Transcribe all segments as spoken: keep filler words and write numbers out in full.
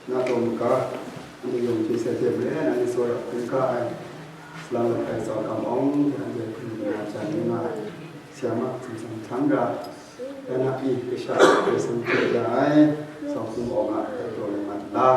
Na taw maga, anhte yawng hte sai hte maren anhte tsawra hkungga ai, salang langai tsawra kam awng hte anhte hkungga na jan yu nga ai, siama hkum san hkang ra, dan a pyi kasha Karai Kasang hte ya ai, tsawra hkung awng a, dai taw lai mat la,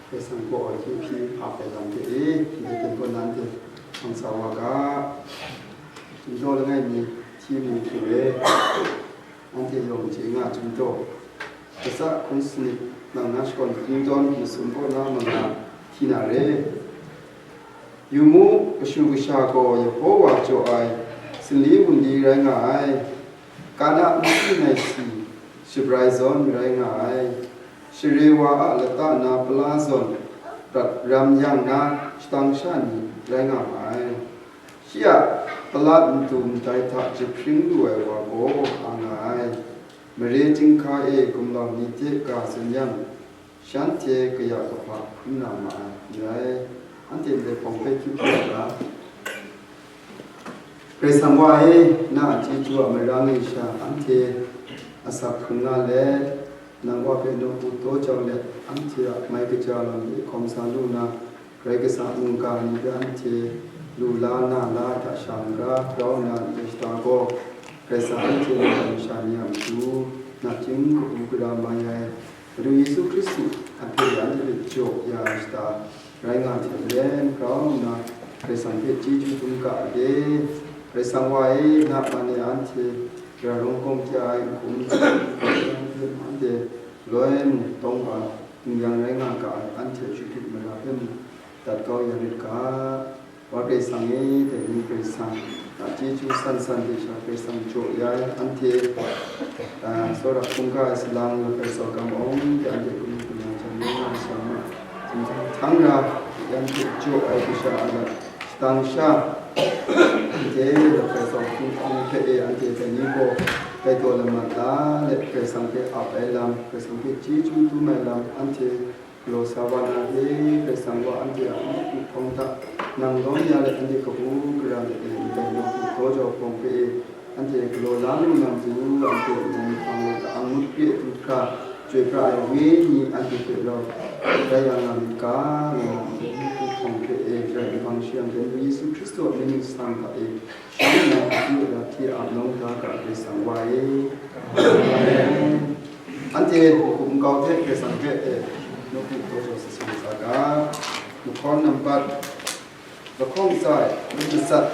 Karai Kasang gaw hkye hpyi hpa ai lam hte e, hkye hpyi gaw nanhte hpang sa wa ga, Chyum daw langai mi hti mu hte re, anhte yawng chye nga ai chyum daw, kasa hkun sanit nang na shakawn hpring tawn masum kaw na manga hti na re. Yu mu, kashu kasha gaw Yehowa jaw ai sanli wunli rai nga ai, kana nsi naisi shabrai zawn rai nga ai, share wa a lata na pala zawn prat ram yang na shadang sha ni rai nga ma ai. Shi a pala ntu ndai hta jahpring lu ai wa gaw a nga ai. Mare chyinghka e gumlau ni hte ga tsun yang, shanhte kaya kahpa n na ma ai, n rai. Anhte ndai hpawng hpe hkyip hkyip ai ga, Karai Kasang wa e, na a chyeju a marang e sha anhte asak hkrung nga let, nang wa hpe nawku daw jau let, anhte a mai kaja lam e hkawm sa lu na, Karai Kasang a mungga ni hpe anhte lu la na la ai hta sha n-ga grau nna n-gun shada gaw, Karai Kasang anhte mungga masha ni a matu nachying kabu gara mai ai Madu Yesu Hkristu a hpe anhte hpe jaw ya ai shada rai nga hte maren, grau nna Karai Kasang hpe chyeju dum ga ai de. Karai Kasang wa e, na man e anhte ra rawng kawng hkya ai n-gun, anhte loi mung tawng wa, n-yang rai nga ga ai, anhte a shagrit mara hpe mung dat kau ya rit ga. Wa Karai Kasang e, dai ni Karai Kasang a chyeju san san hte sha Karai Kasang jaw ya ai, anhte, ah, tsawra hkungga ai salang, lapai tsawra kam awng hte anhte hkungga hkungga jan yu nga ai sha ma, htingtang htangra, anhte jaw ai kasha a lat shadang sha, anhte lapai tsawra hkungga hpe e, anhte dai ni gaw dai taw lamat la let, Karai Kasang hpe ap ai lam, Karai Kasang hpe chyeju dum ai lam, anhte galaw sa wa na re, Karai Kasang wa anhte a nawku hpawng hta nang lawm ya let, anhte kabu gara let e, ndai nawku daw jau hpawng hpe e, anhte galaw la lu na matu, anhte nang hpang wa ta ang ngut kre du hkra, chyoi pra ai wenyi anhte hpe rau rai ya nga myit ga, ngu na anhte nawku hpawng hpe e, rai nbang shi yang, dai Yesu Hkristu a mying nsang hta e, Shalom, na akyu na hti ap nawng da ga Karai Kasang wa e. Amen. Anhte hkup nkau hte Karai Kasang hpe e, nawku daw jau sa sing sa ga. Lahkawng nambat, lahkawng tsai, ngut matsat.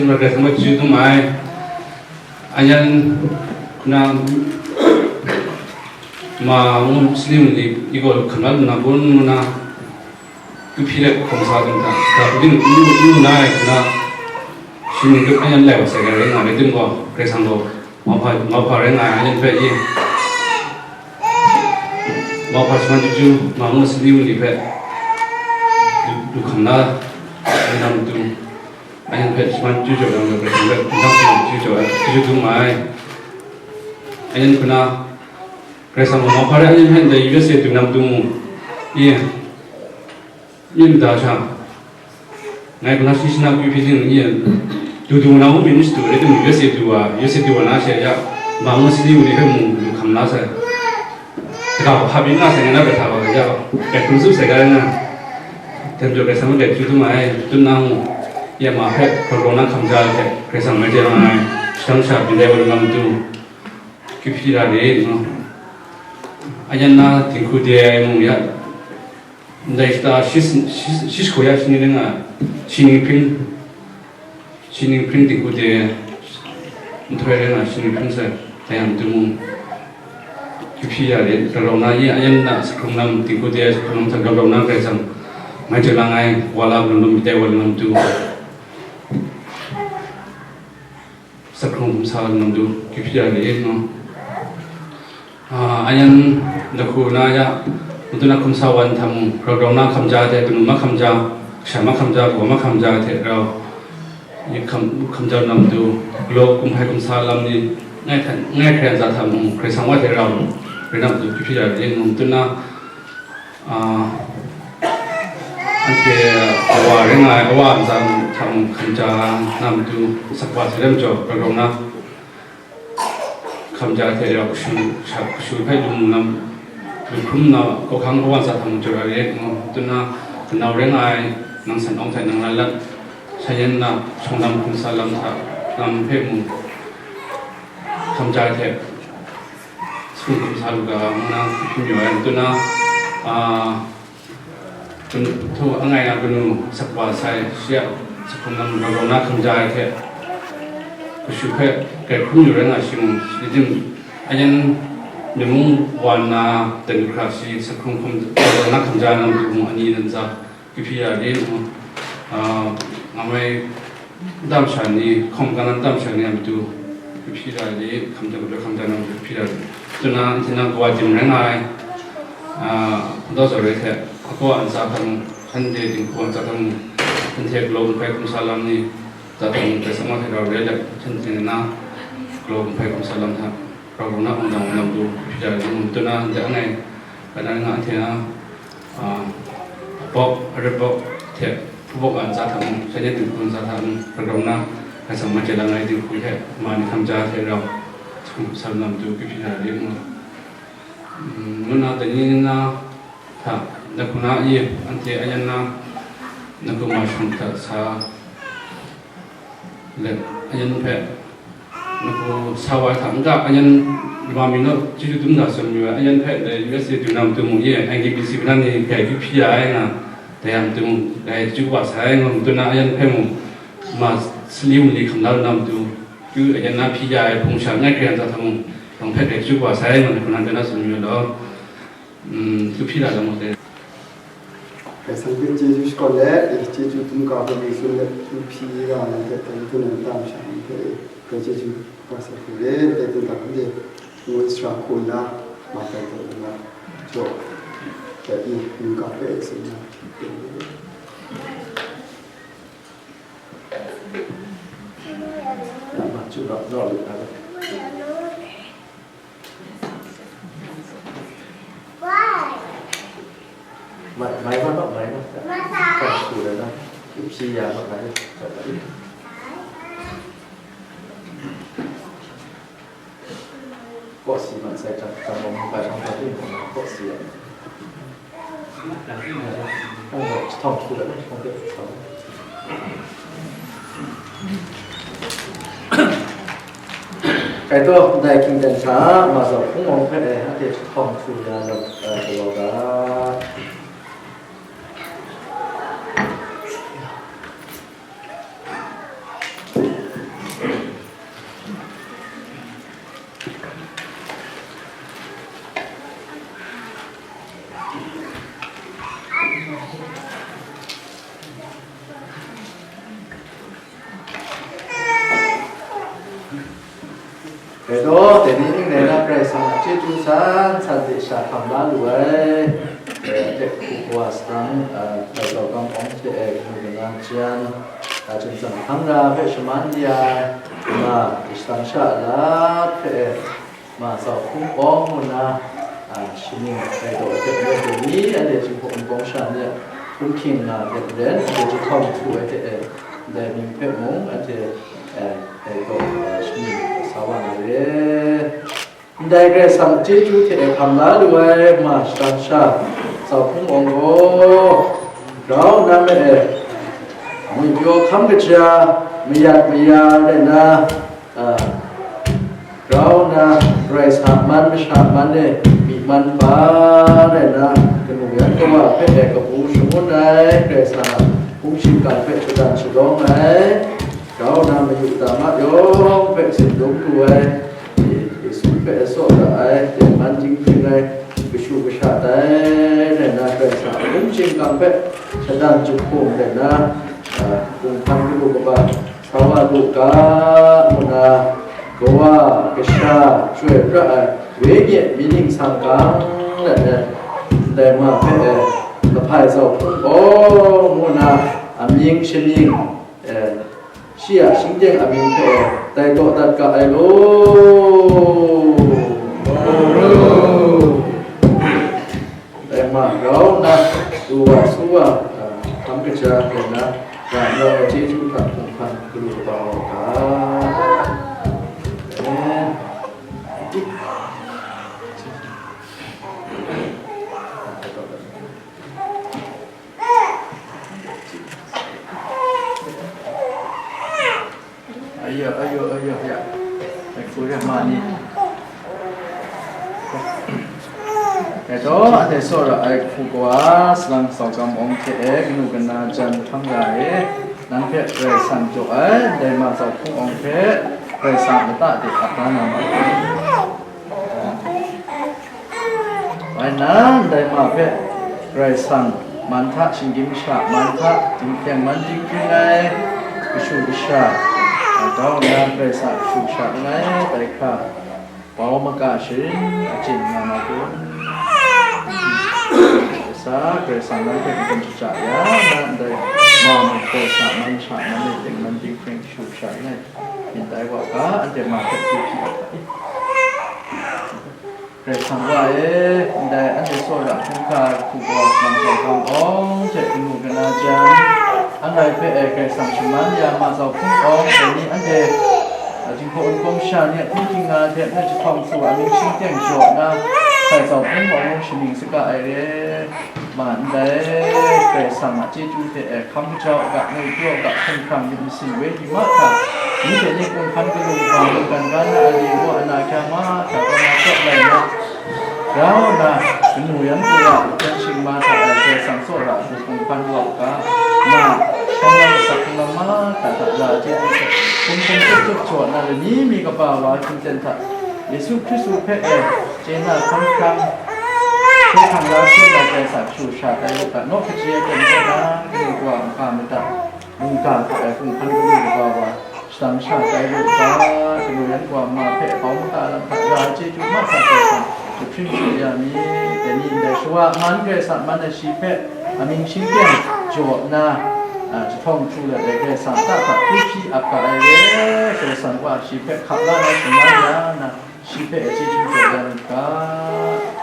Grai Kasang hpe chyeju dum ai. Ayan hku na ma ngu sali ngu li i gaw hkam la lu na bun ngu na, tu hpyi let hkawm sa dum hta, ga pudin n lu n lu na ai hku na, shi ningdut ayan lai wa sai ga rai nga ai, rai tim gaw, Grai Kasang gaw mauhpa, mauhpa rai nga ai, ayan hpe i, mauhpa shaman chyeju, ma ngu sali ngu li hpe du, du hkam la, n na matu, ayan hpe shaman chyeju jaw yang, Grai Kasang hpe n dang shaman chyeju jaw ai, chyeju dum ai. Ayan hku na, Grai Kasang gaw mauhpa rai ayan hpe ndai U S A du na matu mu, i, Myin mada sha, ngai hku na shani shana akyu hpyi ting n-, du du na u myit n shadu, rai timung, U S A du wa, U S A du wa na she ya, ma ngu sali ngu li hpe mung du hkam la sai. Daga hpa byin nga sai, ngai na bai hta wa ya, bai hkrum zup sai ga rai nga. Dai majaw Grai Kasang hpe bai chyeju dum ai, tut na mu, ya ma hpe grau grau na hkam ja ai hte, Grai Kasang mai chye nga ai, shadang sha byin dai wa lu na matu, akyu hpyi ra re, no. Ayan na dinghku de ai mung ya, ndai shata shi, shi, shi hku ya shi ni ring nga, shi ni hpring, shi ni hpring dinghku de nhtoi ring nga, shi ni hpring sai, dai yang matu mung akyu hpyi ya rit, grau grau na, i ayan na, sahkrung lam dinghku de, sahkrung lam hta grau grau na, Grai Kasang mai chye lang ai, wa la, lum lum myit dai wa lam matu, sahkrung hkum sa lam matu, akyu hpyi ya rit, no. Ah, ayan lahku na ya, matu na hkum sa wa ni hta mung, grau grau na hkam ja ai hte, kanu mahkam ja, kasha mahkam ja, kawa mahkam ja ai hte rau, hkam, hkam ja na matu, galaw hkum hpai hkum sa lam ni, ngai hkran, ngai hkran za hta mung, Grai Kasang wa hte rau, rai na matu, akyu hpyi ya rit, matu na, ah, anhte awa rai nga ai, awa ntsa hta mung hkam ja na matu, sakwa sai lam jaw, grau grau na, hkam ja hte rau kashu, sha, kashu hpe lung lam, lung hkrum na, kawhkang kawa ntsa hta mung jaw ra rit, ngu, tun na, kanau rai nga ai, nang san awng hte nang rai lat, shan yan na, shawng lam hkum sa lam hta, lam hpe mung, hkam ja hte, sahkrung hkum sa lu ga, ngu na, hpyi mayu ai, tun na, a, Kanu, htu, langai na kanu, sakwa sai, shi a, sahkrung lam grau grau na hkam ja ai hte, kashu hpe grai hkrum yu rai nga shi mung, shi tim, ayan, myi mung wa nna, dan du hkra shi, sahkrung hkum grau grau na hkam ja ai lam hte mung, ani dan za, kahpyi ra de, a, nga mai, Nta masha ni, hkawm kang na nta masha ni a matu, kahpyi ra de, hkam ja, hkam ja na matu kahpyi ra de. Tun na, nhtawm na kawa jim rai nga ai, a, Hpungtau Zaw Roi hte, a kawa ntsa hta mung, shanhte dinghku ntsa hta mung, shanhte galaw hkum hpai hkum sa lam ni, ntsa hta mung, Karai Kasang wa hte rau rai let, shanhte na, galaw hkum hpai hkum sa lam hta, grau grau na wundan wundan matu, kahpyi ra de, tun na, ndai langai, Karai na nga anhte na, a, bawk, aret bawk hte, hpubawk a ntsa hta mung, shanhte dinghku ntsa hta mung, grau grau na, Karai Kasang mai chye lang ai dinghku hte, ma ni hkam ja hte rau, hkum sa lam matu kahpyi ra de, ngu, mm, ngu na, dai ni na hta, na hku na i, anhte ayan na, na hku ma shang hta sa, Let, ayan hpe, ngu, sa wa ai hta, n-ga, ayan, Roma mi naw chyeju dum da tsun mayu ai, ayan hpe, dai U S A du na matu mung e, N K B C hpe na ni hpe akyu hpyi ya ai nga, dai a matu mung, dai chyeju wa sai, ngu, matu na ayan hpe mung, ma sali mali hkam la lu na matu, kyu ayan na hpyi ya ai hpung sha, ngai hkrai ntsa hta mung, nang hpe dai chyeju wa sai, ngu, dai hku na dai na tsun mayu law. Mm, tu hpyi ra lamu dai. Karai Kasang hpe chyeju shakawn let, chyeju hkungga hpe myit tsun let, tu hpyi ra ai hte, dai hpung na nta masha ni hpe, dai chyeju kaba sai hku re, dai hpung hta hkun de, ngu sara hku nna, ma tai taw nna, jaw, dai ni hkungga hpe tsun nna, ma chyu rau, rau lu ai. Mai, mai na, mai na. Mai na. Mai na. Mai na. Kaw si mat sai, hkam, hkam bawm hkam bai hkam hkam hkam kaw si ai. Hkam bawm hkam hkam hkam hkam. Kai taw, ndai hkying dan hta, ma zaw hpung awng hpe, anhte hkawm htu ya lam, eh, galaw ga. Yaw, dai ni ning rai na, Karai Kasang a chyeju san san hte sha hkam la lu ai, eh, hte hku kawa salang, eh, Hpaizawkam Awng hte e kanu kana jan, a, Chyen Tsang Hpang Ra hpe shaman ya ai, ma, Shadang Sha Lat hpe e, ma Zau Hpung Awng ngu na, a, shaning rai taw ai hte maren, dai ni anhte Jinghpaw Wunpawng sha ni a hkum hkying nga hte maren, anhte jahtawng htu ai hte e, ndai mying hpe mung anhte, eh, dai gaw, eh, shaning sa wa na re. Ndai Karai Kasang a chyeju hte e hkam la lu ai ma Shadang Sha Zau Hpung Awng gaw, grau nnan me e, ngwi pyaw hkam kaja, mayat maya rai na, a, grau nna, Karai Kasang a man masha man e myi man ba rai nna, kanu yan kawa hpe e kabu shangun ai, Karai Kasang a hpung shingkang hpe shadan shadawng ai, grau nna mayu dama yawng hpe tsin dum lu ai, Yesu hpe e tsawra ai, tengman dinghpring ai, kashu kasha tai rai nna, Karai Kasang a hpung shingkang hpe shadan jahpung rai nna, a, hpung hpan galu kaba sa wa lu ga, ngu nna, Kawa, Kasha, Chyoi pra ai, Wenyi myit ningsang gang let ai, ndai ma hpe e, Lahpai Zau Hpung Awng ngu nna, amying shamying, e, shi a shingteng amying hpe e, tai taw dat ga ai law. Dai ma grau nna, du wa, su wa, a, hkam kaja hkrai nna, ga nau ai chyeju hta hpung hpan galu kaba wa u ga. Amen. Ayo, ayo, ayo, ya. Ai, hku rai ma ni. Dai gaw, anhte tsawra ai hku kawa, salang Hpaizawkam Awng hte e, kanu kana jan hpang ra e, nang hpe Karai Kasang jaw ai, ndai ma Zau Hpung Awng hpe Karai Kasang lata de ap da na ma ai. Bai nna, ndai ma hpe Karai Kasang man hta, shinggyim masha man hta, dinghpring man dinghpring ai, kashu kasha, grau nna Karai Kasang kashu kasha langai, dai hkra bau maka sharin achyin nga na kun? Sa, Karai Kasang nang hpe n-gun shaja ya, na ndai ma mung Karai Kasang man masha man e, tengman dinghpring kashu kasha langai, myit tai wa ga, anhte ma hpe hkru hpyi ai hta e. Karai Kasang wa e, ndai anhte tsawra hkungga hku gaw, Hpaizawkam Awng hte kanu kana jan, an rai hpe e Karai Kasang shaman ya ma Zau Hpung Awng, dai ni anhte, a, Jinghpaw Wunpawng sha ni a hpung hkying nga hte, ndai jahtawng htu a mying shingteng jaw nna, Hpaizawkam Awng shaning saga ai re. Ma ndai, Karai Kasang a chyeju hte e hkam hkajau ga, ngwipyaw ga, hkumhkrang myit masin, wenyi mahkra, ni hte ni kunghpan galu kaba, mungkan ga na ali, wa ana kya mahkra, gaw na cawk lai na, grau nna, kanu yan kawa, hpyen shingma hta e Karai Kasang tsawra hku kunghpan wa u ga, ma, shawng lam asak hkunglam mahkra hta, la chyeju hte, hkum hkum tup tup jaw nna, lani mi kaba wa hkyingten hta, Yesu Hkristu hpe e, chye na hkam hkam, hkye hkrang la hkrum ai Karai Kasang kashu kasha tai lu ga, nawk kaji ai ten kaw na, kanu kawa ngu ga mada, mungga hta e hpung hpan galu kaba wa, shadang sha tai lu ga, kanu yan kawa ma hpe bau mada lam hta ra ai chyeju mahkra Karai Kasang jahpring shaw ya mi, dai ni ndai shawa man Karai Kasang man ai shi hpe amying shingteng jaw nna, a, jahtawng htu let ai Karai Kasang ta hta hkru hpyi ap ga ai re, Karai Kasang wa shi hpe hkap la na shaman ya nna, shi hpe chyeju jaw ya nu ga,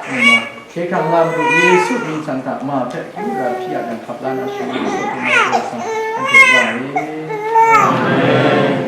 ngu nna, hkye hkrang nga Madu Yesu mying hta ma hpe hkru ra hpyi a yang hkap la na shaman ai Karai Kasang anhte wa e. Amen.